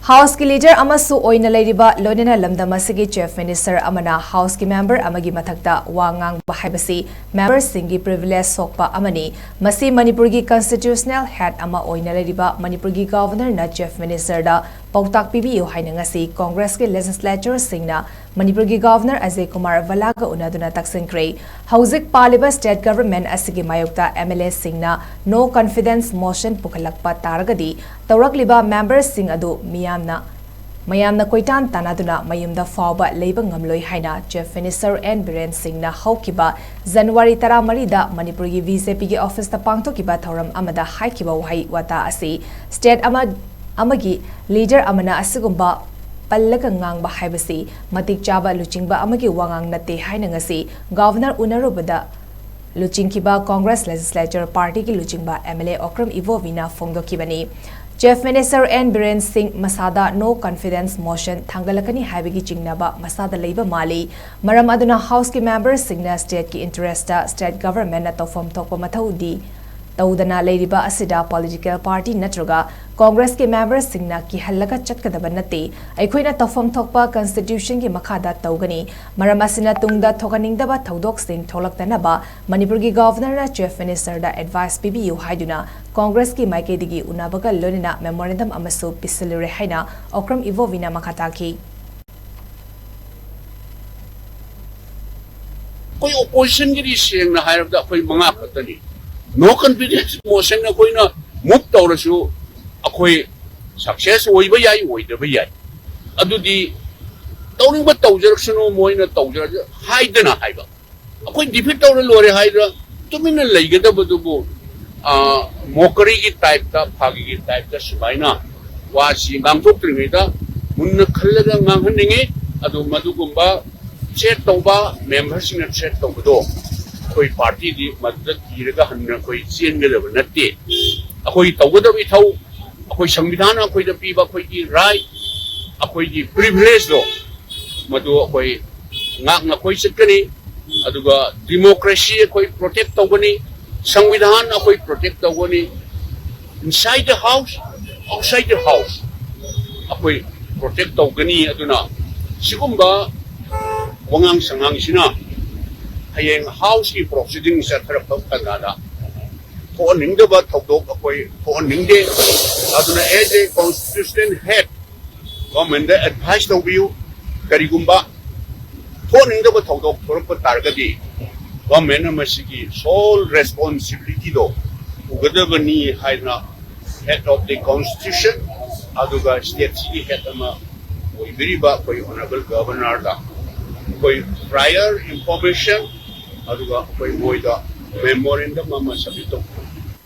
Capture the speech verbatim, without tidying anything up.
Houseꯀꯤ leader ꯑꯃꯁꯨ ꯑꯣꯏꯅ ꯂꯩꯔꯤꯕ ꯂꯣꯏꯅꯅ ꯂꯝꯗꯝ ꯑꯁꯤꯒꯤ Chief Minister ꯑꯃꯅ Houseꯀꯤ member ꯑꯃꯒꯤ ꯃꯊꯛꯇ ꯋꯥ ꯉꯥꯡꯕ ꯍꯥꯏꯕꯁꯤ memberꯁꯤꯡꯒꯤ privilege ꯁꯣꯛꯄ ꯑꯃꯅꯤ꯫ ꯃꯁꯤ ꯃꯅꯤꯄꯨꯔꯒꯤ constitutional head ꯑꯃ ꯑꯣꯏꯅ ꯂꯩꯔꯤꯕ ꯃꯅꯤꯄꯨꯔꯒꯤ Governorꯅ Chief Ministerꯗ ꯄꯥꯎꯇꯥꯛ ꯄꯤꯕꯤꯌꯨ ꯍꯥꯏꯅ ꯉꯁꯤ Congressꯀꯤ legislatorꯁꯤꯡꯅ ꯃꯅꯤꯄꯨꯔꯒꯤ Governor ꯑꯖꯌ ꯀꯨꯃꯥꯔ ꯚꯜꯂꯥꯒ ꯎꯅꯗꯨꯅ ꯇꯛꯁꯤꯟꯈ꯭ꯔꯦ꯫ ꯍꯧꯖꯤꯛ ꯄꯥꯜꯂꯤꯕ state government ꯑꯁꯤꯒꯤ ꯃꯥꯌꯣꯛꯇ MLAꯁꯤꯡꯅ no confidence motion ꯄꯨꯈꯠꯂꯛꯄ ꯇꯥꯔꯒꯗꯤ ꯇꯧꯔꯛꯂꯤꯕ memberꯁꯤꯡ ꯑꯗꯨ ꯃꯤꯌꯥꯝꯅ ꯃꯌꯥꯝꯅ ꯀꯣꯏꯇꯥꯟ ꯇꯥꯟꯅꯗꯨꯅ ꯃꯌꯨꯝꯗ ꯐꯥꯎꯕ ꯂꯩꯕ ꯉꯝꯂꯣꯏ ꯍꯥꯏꯅ Chief Minister N ꯕꯤꯔꯦꯟ ꯁꯤꯡꯅ ꯍꯧꯈꯤꯕ January ꯇꯔꯥꯃꯔꯤꯗ ꯃꯅꯤꯄꯨꯔꯒꯤ BJPꯒꯤ officeꯇ ꯄꯥꯡꯊꯣꯛꯈꯤꯕ ꯊꯧꯔꯝ ꯑꯃꯗ ꯍꯥꯏꯈꯤꯕ ꯋꯥꯍꯩ ꯋꯥꯇꯥ ꯑꯁꯤ state ꯑꯃ ꯑꯃꯒꯤ leader ꯑꯃꯅ ꯑꯁꯤꯒꯨꯝꯕ ꯄꯜꯂꯒ ꯉꯥꯡꯕ ꯍꯥꯏꯕꯁꯤ ꯃꯇꯤꯛ ꯆꯥꯕ ꯂꯨꯆꯤꯡꯕ ꯑꯃꯒꯤ ꯋꯥꯉꯥꯡ ꯅꯠꯇꯦ ꯍꯥꯏꯅ ꯉꯁꯤ Governor ꯎꯅꯔꯨꯕꯗ ꯂꯨꯆꯤꯡꯈꯤꯕ Congress legislature partyꯒꯤ ꯂꯨꯆꯤꯡꯕ MLA Okram ꯏꯕꯣꯕꯤꯅ ꯐꯣꯡꯗꯣꯛꯈꯤꯕꯅꯤ꯫ Chief Minister N Biren ꯁꯤꯡ ꯃꯁꯥꯗ no confidence motion ꯊꯥꯡꯒꯠꯂꯛꯀꯅꯤ ꯍꯥꯏꯕꯒꯤ ꯆꯤꯡꯅꯕ ꯃꯁꯥꯗ ꯂꯩꯕ ꯃꯥꯜꯂꯤ꯫ ꯃꯔꯝ ꯑꯗꯨꯅ Houseꯀꯤ memberꯁꯤꯡꯅ stateꯀꯤ interestꯇ state governmentꯅ ꯇꯧꯐꯝ ꯊꯣꯛꯄ ꯃꯊꯧꯗꯤ ꯇꯧꯗꯅ ꯂꯩꯔꯤꯕ ꯑꯁꯤꯗ political party ꯅꯠꯇ꯭ꯔꯒ Congressꯀꯤ memberꯁꯤꯡꯅ ꯀꯤꯍꯜꯂꯒ ꯆꯠꯀꯗꯕ ꯅꯠꯇꯦ꯫ ꯑꯩꯈꯣꯏꯅ ꯇꯧꯐꯝ ꯊꯣꯛꯄ constitutionꯒꯤ ꯃꯈꯥꯗ ꯇꯧꯒꯅꯤ꯫ ꯃꯔꯝ ꯑꯁꯤꯅ ꯇꯨꯡꯗ ꯊꯣꯛꯍꯟꯅꯤꯡꯗꯕ ꯊꯧꯗꯣꯛꯁꯤꯡ ꯊꯣꯛꯂꯛꯇꯅꯕ ꯃꯅꯤꯄꯨꯔꯒꯤ Governorꯅ Chief Ministerꯗ advice ꯄꯤꯕꯤꯌꯨ ꯍꯥꯏꯗꯨꯅ Congressꯀꯤ ꯃꯥꯏꯀꯩꯗꯒꯤ ꯎꯅꯕꯒ ꯂꯣꯏꯅꯅ memorandum ꯑꯃꯁꯨ ꯄꯤꯁꯤꯜꯂꯨꯔꯦ ꯍꯥꯏꯅ ꯑꯣꯀ꯭ꯔꯝ ꯏꯕꯣꯕꯤꯅ ꯃꯈꯥ ꯇꯥꯈꯤ꯫ ꯑꯩꯈꯣꯏ oppositionꯒꯤꯗꯤ ꯁꯦꯡꯅ ꯍꯥꯏꯔꯕꯗ ꯑꯩꯈꯣꯏ ꯃꯉꯥ ꯈꯛꯇꯅꯤ꯫ No confidence motion ꯑꯩꯈꯣꯏꯅ move ꯇꯧꯔꯁꯨ ꯑꯩꯈꯣꯏ success ꯑꯣꯏꯕ ꯌꯥꯏ, ꯑꯣꯏꯗꯕ ꯌꯥꯏ꯫ ꯑꯗꯨꯗꯤ ꯇꯧꯅꯤꯡꯕ ꯇꯧꯖꯔꯛꯁꯅꯨ, ꯃꯣꯏꯅ ꯇꯧꯖꯔꯛꯁꯅꯨ ꯍꯥꯏꯗꯅ ꯍꯥꯏꯕ꯫ ꯑꯩꯈꯣꯏ defeat ꯇꯧꯔ ꯂꯣꯏꯔꯦ ꯍꯥꯏꯗꯅ ꯇꯨꯃꯤꯟꯅ ꯂꯩꯒꯗꯕꯗꯨꯕꯨ, ꯑ, mockeryꯒꯤ typeꯇ, ꯐꯥꯒꯤꯒꯤ typeꯇ ꯁꯨꯃꯥꯏꯅ ꯋꯥꯁꯤ ꯉꯥꯡꯊꯣꯛꯇ꯭ꯔꯤꯉꯩꯗ ꯃꯨꯟꯅ ꯈꯜꯂꯒ ꯉꯥꯡꯍꯟꯅꯤꯡꯉꯤ꯫ ꯑꯗꯨ ꯃꯗꯨꯒꯨꯝꯕ threat ꯇꯧꯕ, memberꯁꯤꯡꯅ threat ꯇꯧꯕꯗꯣ ꯑꯩꯈꯣꯏ partyꯗꯤ ꯃꯗꯨꯗ ꯀꯤꯔꯒ ꯍꯟꯅ ꯑꯩꯈꯣꯏ ꯆꯦꯟꯒꯗꯕ ꯅꯠꯇꯦ꯫ ꯑꯩꯈꯣꯏ ꯇꯧꯒꯗꯕ ꯏꯊꯧ, ꯑꯩꯈꯣꯏ ꯁꯪꯕꯤꯙꯥꯟꯅ ꯑꯩꯈꯣꯏꯗ ꯄꯤꯕ ꯑꯩꯈꯣꯏꯒꯤ right, ꯑꯩꯈꯣꯏꯒꯤ privilegeꯗꯣ ꯃꯗꯨ ꯑꯩꯈꯣꯏ ꯉꯥꯛꯅ ꯑꯩꯈꯣꯏ ꯆꯠꯀꯅꯤ꯫ ꯑꯗꯨꯒ democracy ꯑꯩꯈꯣꯏ protect ꯇꯧꯒꯅꯤ, ꯁꯪꯕꯤꯙꯥꯟ ꯑꯩꯈꯣꯏ protect ꯇꯧꯒꯅꯤ꯫ Inside the house, outside the house, ꯑꯩꯈꯣꯏ ꯑꯩꯈꯣꯏ ꯄ꯭ꯔꯣꯇꯦꯛ ꯇꯧꯒꯅꯤ꯫ ꯑꯗꯨꯅ ꯁꯤꯒꯨꯝꯕ ꯋꯥꯉꯥꯡ ꯁꯉꯥꯡꯁꯤꯅ ꯍꯌꯦꯡ ꯍꯥꯎꯁꯀꯤ ꯄ꯭ꯔꯣꯁꯤꯗꯤꯡ ꯆꯠꯊꯔꯛꯄ ꯇꯥꯟꯖꯥꯗ ꯊꯣꯛꯍꯟꯅꯤꯡꯗꯕ ꯊꯧꯗꯣꯛ ꯑꯩꯈꯣꯏ ꯊꯣꯛꯍꯟꯅꯤꯡꯗꯦ꯫ ꯑꯗꯨꯅ as a constitutional head, ꯒꯣꯔꯃꯦꯟꯗ ꯑꯦꯗꯚꯥꯏꯁ ꯇꯧꯕꯤꯌꯨ꯫ ꯀꯔꯤꯒꯨꯝꯕ ꯊꯣꯛꯍꯟꯅꯤꯡꯗꯕ ꯊꯧꯗꯣꯛ ꯊꯣꯛꯂꯛꯄ ꯇꯥꯔꯒꯗꯤ ꯒꯣꯔꯃꯦꯟꯅ ꯃꯁꯤꯒꯤ ꯁꯣꯜ ꯔꯦꯁꯄꯣꯟꯁꯤꯕꯤꯂꯤꯇꯤꯗꯣ ꯄꯨꯒꯗꯕꯅꯤ ꯍꯥꯏꯗꯅ head of the constitution, ꯑꯗꯨꯒ ꯁ꯭ꯇꯦꯠꯁꯤꯒꯤ ꯍꯦꯗ ꯑꯃ ꯑꯣꯏꯕꯤꯔꯤꯕ ꯑꯩꯈꯣꯏ ꯑꯣꯅꯔꯦꯕꯜ ꯒꯕꯔꯅꯔꯗ ꯑꯩꯈꯣꯏ prior information, ꯑꯗꯨꯒ ꯑꯩꯈꯣꯏ ꯃꯣꯏꯗ ꯃꯦꯃꯣꯔꯦꯟꯗꯝ ꯑꯃ ꯁꯕꯃꯤꯠ ꯇꯧꯕꯤꯌꯨ꯫